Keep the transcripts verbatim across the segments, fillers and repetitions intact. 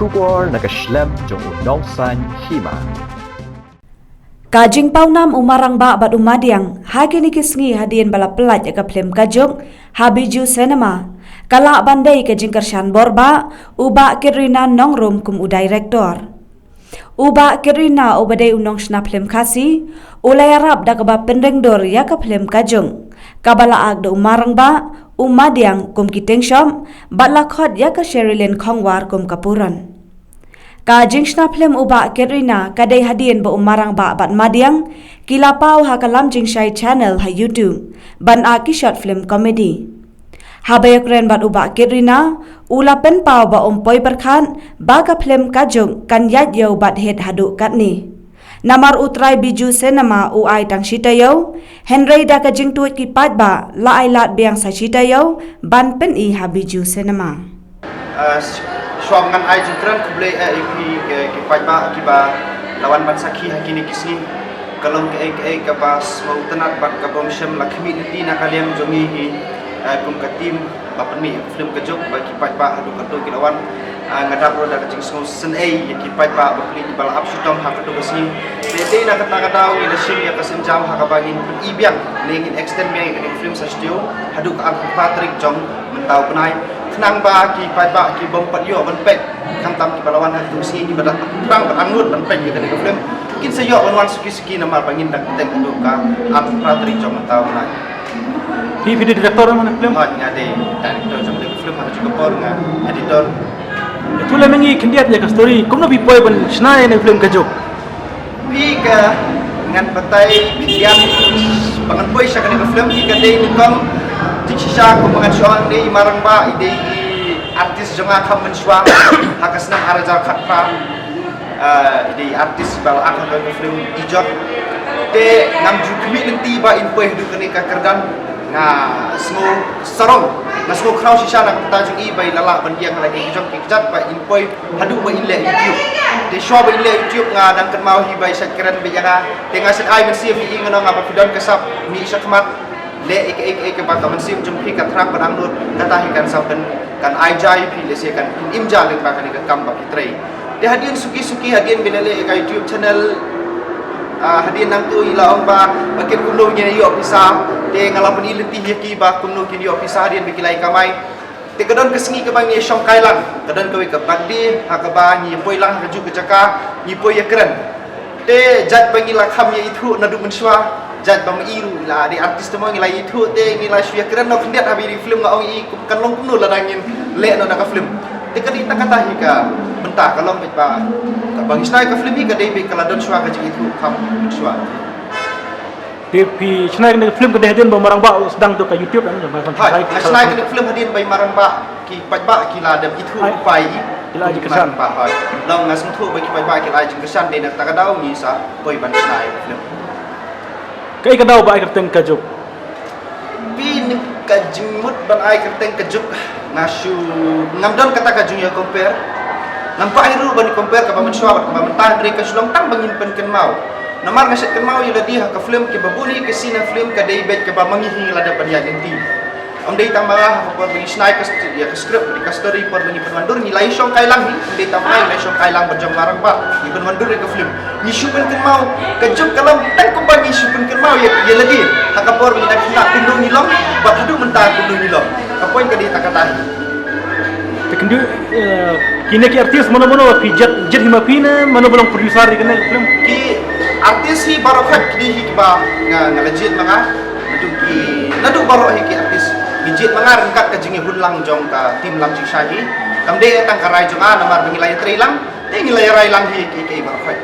Khubor na ka shlem jong u Nongsaiñ Hima. Ka jingpawnam u Marangbah bad u Madiang ha kine ki sngi hadien ba la pyllait ïa ka phlim Ka Juk ha Bijou Cinema ka lah ban dei ka jingkyrshan bor ba u Bah Kitrina Nongrum kum u director. U Bah Kitrina uba dei u nongshna phlim Khasi u la ïarap da kaba pynreng dur ïa ka phlim Ka Juk kaba la ak da u Marangbah, u Madiang kum ki tyngshop bad la khot ïa ka Sherilyn Khongwar kum ka puran. Ka jingshna phlim u Bah Kitrina ka dei hadien ba u Marangbah bad Madiang ki la paw ha ka Lam Jingshai Channel ha YouTube ban ak ki short film comedy. Haba ïakren bad u Bah Kitrina u la pynpaw ba um poi pyrkhat ba ka phlim Ka Juk kan ïaid ïew bad hit haduh katne. Namar u trai Bijou Cinema u ai tang shi taïew, hynrei da ka jingtuid ki paidbah la ai lad biang sa shi taïew ban pyni ha Bijou Cinema. Ah, sh- shuwa ngan ai jingkren khublei eh ïa phi ki, ki paidbah kiba la wan ban sakhi ha kine ki sngi. Ka long kaei kaei kaba sngewtynnat bad kaba ym shym la khmih lynti na ka liang jong ngi hi, eh, kum ka team ba pynmih ïa ka film Ka Juk ba ki paidbah haduh kato ki la wan. Ah, nga dap ruh da ka jingsngewsynei ïa ki paidbah ba phi kiba la ap shitom ha kato ka sngi. Te dei na kata ka daw ngi la shim ïa ka sienjam ha kaba ngin pyni biang ne ngin extend biang ïa ka film sa shuh haduh ka arphew phra tarik jong mynta u bnai. Khnang ba ki paidbah ki bym pat ïoh ban peit khamtam kiba la wan ha kato ka sngi kiba dang thrang ban angnud ban peit ïa kane ka film kin sa ïoh ban wan suki suki namar ba ngin dang kyrteng haduh ka arphew phra tarik jong mynta u bnai. Phi, phi dei director jong kane ka film? Hooid, nga dei director jong kane ka film, ha kajuh ka por nga editor. Te to leh ma ngi khyndiat ïa ka story, kumno phi poi ban shna ïa kane ka film Ka Juk? Phi, ka ngan batai khyndiat ba ngan poi sha kane ka film, phi, ka dei nyngkong jingshisha kumba ngan shu ong, dei i Marangbah i dei i artist jong nga kham mynshuwa ha ka snem ar hajar khatphra. Ah, i dei artist ba la ak ha ka film I Jot. Te ngam ju khmih lynti ba in poi haduh kane ka kyrdan. Nga sngew sarong, nga sngew khraw shisha na ka bynta jong i ba i la lah ban ïeng ha la ki jong ki kjat ba in poi haduh ba in leh YouTube. Te shuwa ba in leh YouTube nga dang kynmaw hi ba i shait kren beit ïa nga. Te nga shait ai mynsiem ïa i, nga ong, haba phi don ka sap mih shakhmat, leh ïa kaei kaei kaba ka mynsiem jong phi ka thrang ban angnud, kata hi kan sa kan, kan ai ja ïa phi, lehse kan im ja lyngba kane ka kam ba phi trei. Te hadien suki suki hadien ba i la leh ïa ka YouTube channel, ah, hadien nangta i la ong ba, ba kin kumno ngin ïoh pisa. Te nga la pyni lynti ïa ki ba kumno kin ïoh pisa hadien ba ki la ïa kamai. Te ka don ka sngi kaba ngi shong kai lang, ka don kawei ka birthday ha kaba ngi poi lang ha kajuh ka jaka, ngi poi ïakren. Te jait ba ngi la kham ïaithuh naduh mynshuwa, jait ba ma i ruh i la dei artist te mo, ngi la ïaithuh te ngi la shu ïakren noh khyndiat haba ïa film, nga ong ïa i kan long kumno lada ngin leh noh da ka film. Te ka dei tang kata hi ka bynta, ka long beit ba kaba ngi shna ïa ka film hi ka dei beit ka la don shuwa ka jingïaithuh kham mynshuwa. Te phi shna ïa kane ka film ka dei hadien ba u Marangbah u sdang ïa ka YouTube, em, jong ka Hooid, nga shna ïa kane ka film hadien ba i Marangbah, ki paidbah ki la dep ithuh, ai, u pai i, ki la ai jingkyrshan. Marangbah, hooid. Long nga sngewthuh ba ki paidbah ki la ai jingkyrshan, dei na kata ka daw ngi sa poi ban shna ïa ka film. Kaei ka daw ba ai kyrteng Ka Juk? Phi, na ka jingmut ban ai kyrteng Ka Juk, nga shu, ngam don kata ka jingïa compare. Ngam kwah hi ruh ban compare kaba mynshuwa bad kaba mynta, hynrei ka shu long tang ba ngin pynkynmaw. Namar nga shait kynmaw ïa lade ha ka film, kiba bun hi ka scene ha film ka dei beit kaba ma ngi hi ngi la dep ban ïaid lynti. Ym dei tang ma nga, ha ka por ba ngi shna ïa ka st-, ïa ka script, ïa ka story, por ba ngi pynwandur ngi la ïa shong kai lang hi, ym dei tang ma nga, ngi la ïa shong kai lang bad jong Marangbah, ngi pynwandur ïa ka film. Ngi shu pynkyndit mo, Ka Juk ka long tang kumba ngi shu pynkyndit mo ïa, ïa lade. Ha ka por ba ngi dang khynnah kumno ngi long, bad haduh mynta kumno ngi long. Ka point ka dei tang kata hi. Te khyndiat, eh, kine ki artist mano mano phi jied, jied hi ma phi ne mano ba long producer ïa kane ka film? Ki artist hi baroh khoit ki dei hi kiba nga, nga la jied ma nga. Naduh ki, naduh baroh hi ki artist ngi jied ma nga ryngkat ka jingïahun lang jong ka team Lam Jingshai hi. Kam dei tang ka rai jong nga namar ba ngi la ïatrei lang. Te ngi la ïa rai lang hi ki, ki baroh khoit.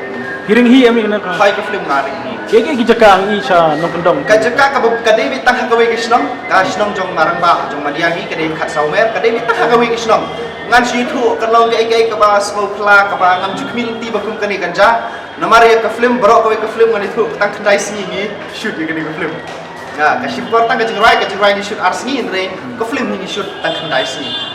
Phi ring hi em ïa kane ka? Hooid, ka film nga ring hi. Kaei kaei ki jaka ngi sha nongkyndong? Ka jaka kaba ka dei beit tang ha kawei ka shnong, ka shnong jong Marangbah, jong Madiang hi ka dei Khatsawmer, ka dei beit tang ha kawei ka shnong. Ngan shu ïathuh, kan long kaei kaei kaba sngewkhia, kaba ngam ju khmih lynti ba kum kane kan jia. Namar ïa ka film, baroh kawei ka film ngan ïathuh, tang khyndai sngi ngi shoot ïa kane ka film. Nga, ka shim por tang ka jingrwai, ka jingrwai ngi shoot ar sngi, hynrei ka film hi ngi shoot tang khyndai sngi.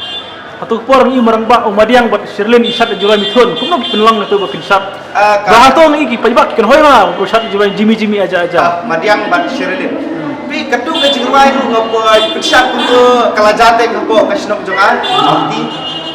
Hato ka por ngi Marangbah, u Madiang bad Sherlyn i shad jingrwai mithun, kumno ki pynlong na to ba kin shad? Ah, ka Ba hato ngi ki paidbah ki kynhoi ma, u shad jingrwai jimmy jimmy aja aja. Ah, Madiang bad Sherlyn. Phi, kato ka jingrwai ruh nga poi pynshad kumto, ka la jia te nga poi ka shnong jong nga, Mawti.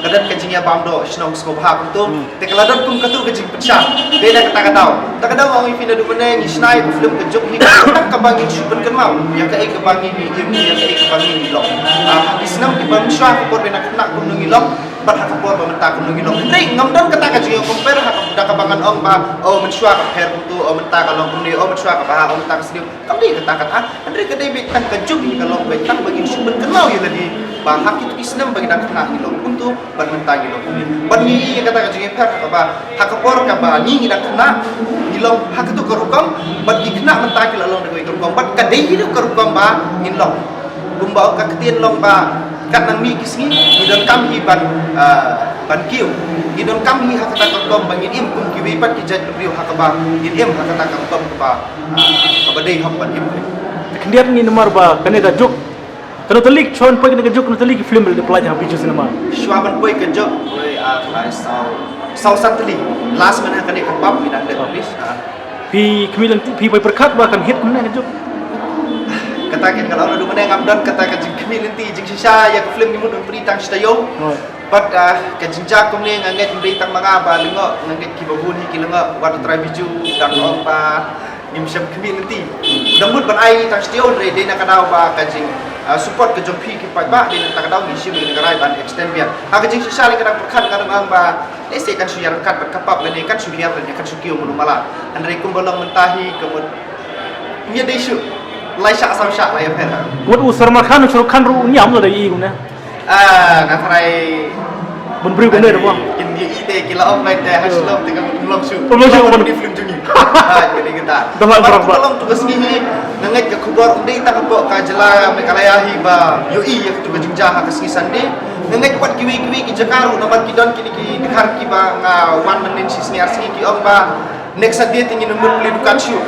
Ka don ka jingïabam doh shnong sngewbha kumto. Te ka la don kum katu ka jingpynshai. Dei na kata ka daw. Kata ka daw nga ong ïa phi naduh mynne ngi shna ïa ka film Ka Juk hi tang kaba ngin shu pynkynmaw ïa kaei kaba ngi ngi im, ïa kaei kaba ngi ngi long. Ah, ha ki snem kiba mynshuwa ha ka por ba ngi khynnah kumno ngi long bad ha ka por ba mynta kumno ngi long. Hynrei ngam don kata ka jingïakompare ha ka, da kaba ngan ong ba, oh, mynshuwa ka pher kumto, oh, mynta ka long kumne, oh, mynshuwa ka bha, oh, mynta ka sniew. Kam dei kata kata. Hynrei ka dei beit tang ka jong ngi, ka long beit tang ba ngin shu pynkynmaw ïa lade ba ha kito ki snem ba ngi dang khynnah ngi long kumto bad mynta ngi long kumne. Bad ngi ïohi ïa kata ka jingïapher ha kaba ha ka por kaba ngi ngi dang khynnah ngi long ha kato ka rukom bad ki khynnah mynta ki la long da kawei ka rukom bad ka dei hi ka rukom ba ngin long. Kumba ong ka ktien long ba kat nang mih ki sngi ngi donkam hi ban, ah, ban kiew. Ngi donkam hi ha kata ka rukom ba ngin im kum kiwei pat ki jait briew ha kaba ngin im ha kata ka rukom kaba, ah, kaba dei hok ban im. Khyndiat ngi namar ba kane Ka Juk, kano tylli ki shuwa ban poi kane Ka Juk, kano tylli ki film ba la dep pynlait ha Bijou Cinema? Shuwa ban poi Ka Juk, poi, ah, lai saw, saw san tylli. Last mynne ha kane ka pap ngi dang dep release, ah. Phi khmih lynti, phi poi pyrkhat ba kan hit kumne Ka Juk? Kata kein ka long naduh mynne ngam don kata ka jingkhmih lynti jingshisha ïa ka film, ngi mut ban plie tang shi taïew. Oh. Bad, ah, ka jingjia kumne nga ngeit ym dei tang ma nga ba lyngngoh, nga ngeit kiba bun hi ki lyngngoh, wat u trai Bijou dang ong ba ngim shym khmih lynti. Dang mut ban ai tang shi taïew hynrei dei na ka daw ba ka jing, ah, support ka jong phi ki paidbah, dei na kata ka daw ngi shim ïa ka rai ban extend biang. Ha ka jingshisha lei nga dang pyrkhat nga dang ong ba lehse kan shu ïaryngkat bad ka pap lane kan shu hiar lane kan shu kiew malu mala. Hynrei kumba long mynta hi ka mut ngi dei shu lai shah saw shah lai ïapher. Wat u Salman Khan, u Shah Rukh Khan ruh u ñiam la da i kumne. Ah, nga tharai bun briew kumne da bang. Kin ïohi te ki la ong beit te ha shlom te ka mut long shu. Long shu ban di film jong ngi. Ah, ka dei kata. Dang la bad barang ka ba long tu ka sngi hi nga ngeit ka khubor ym dei tang hapoh ka jylla Meghalaya hi ba ïohi ïa katu ka jingjia ha ka sngi Sunday. Nga ngeit wat kiwei kiwei ki jaka ruh namar ki don kine ki dkhar kiba nga wan mynnin shi sngi ar sngi ki ong ba next Sunday te ngin ym mut plie dukan shuh.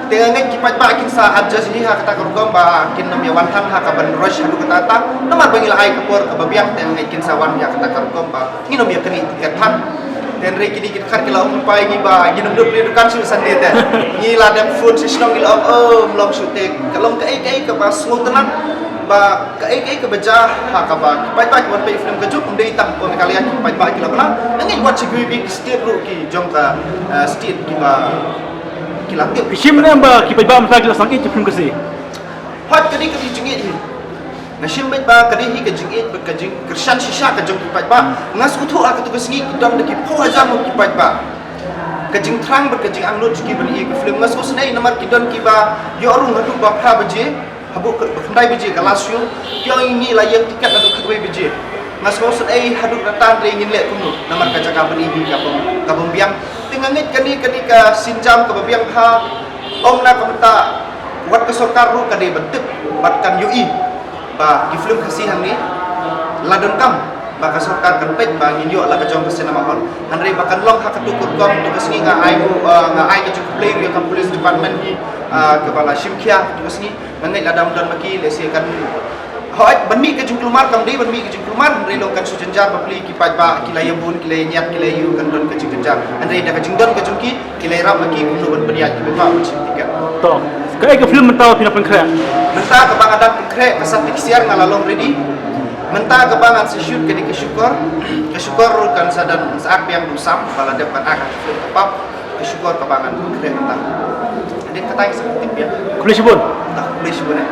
Te nga ngeit ki paidbah kin sa adjust hi ha kata ka rukom ba kin ym ïa wan than ha kaban rush haduh katta katta. Namar ba ngi la ai ka por kaba biang te nga ngeit kin sa wan hi ha kata ka rukom ba ngin ym ïa knieh tiket than. Te hynrei kine ki dkhar ki la ong lypa ïa ngi ba ngin ym dep plie dukan shuh Sunday te. Ngi la dep phone sha shnong ngi la ong, oh, ym long shuh te. Ka long kaei kaei kaba sngewtynnat ba kaei kaei kaba jia ha kaba ki paidbah kiba peit film Ka Juk ym dei tang hapoh Meghalaya ki paidbah ki la bna. Nga ngeit wat shi kiwei kiwei ki state ruh ki jong ka, eh, state kiba ki la tip. Phi shim ne em ba ki paidbah mynta ki la sangeh ïa ki film Khasi? Hooid, ka dei ka jingïeit hi. Nga shim beit ba ka dei hi ka jingïeit bad ka jingkyrshan shisha ka jong ki paidbah. Nga sngewthuh ha katu ka sngi ki don da ki phew hajar ngut ki paidbah. Ka jingthrang bad ka jingangnud jong ki ban ïohi ïa ka film. Nga sngewsynei namar ki don kiba ïoh rung haduh ba phra baje. Haduh ba khyndai baje ka last show. Ki ong ïa ngi la ïeng tiket haduh khatwei baje. Nga sngewsynei haduh kata hynrei ngin leh kumno namar ka jaka ban ïohi ka bym, ka bym biang. Te nga ngeit kane, kane ka sienjam kaba biang bha. Ym na ka bynta wat ka sorkar ruh ka dei ban tip bad kan ïohi ba ki film Khasi hangne la donkam ba ka sorkar kan peit ba ngin ïoh la ka jong ka cinema hall. Hynrei ba kan long ha katu ka rukom, tu ka sngi nga ai, uh, nga ai ka jingkhublei ruh ïa ka police department hi, uh, kaba la shim khia tu ka sngi. Nga ngeit lada ym don ma ki lehse kan, hooid, ban mih ka jingkulmar kam dei ban mih ka jingkulmar, hynrei long kan shu jynjar bapli ki paidbah ki la ïa bun, ki la ïa ñiad, ki la ïa ïoh, kan don ka jingjynjar. Hynrei da ka jingdon ka jong ki, ki la ïarap ma ki kumno ban pynïaid ki paidbah ban shim tiket. To, kaei ka film mynta phi nang pynkhreh? Mynta kaba nga dang pynkhreh ka Sati Ksiar nga la long ready. Mynta kaba ngan sa shoot ka dei ka Shukor. Ka Shukor ruh kan sa don sa ak biang dusam ba la dep ban ak ha ka film ka pap. Ka Shukor kaba ngan pynkhreh mynta. Hadien kata ngi sa pyntip biang. Khublei shibun. Khublei shibun eh.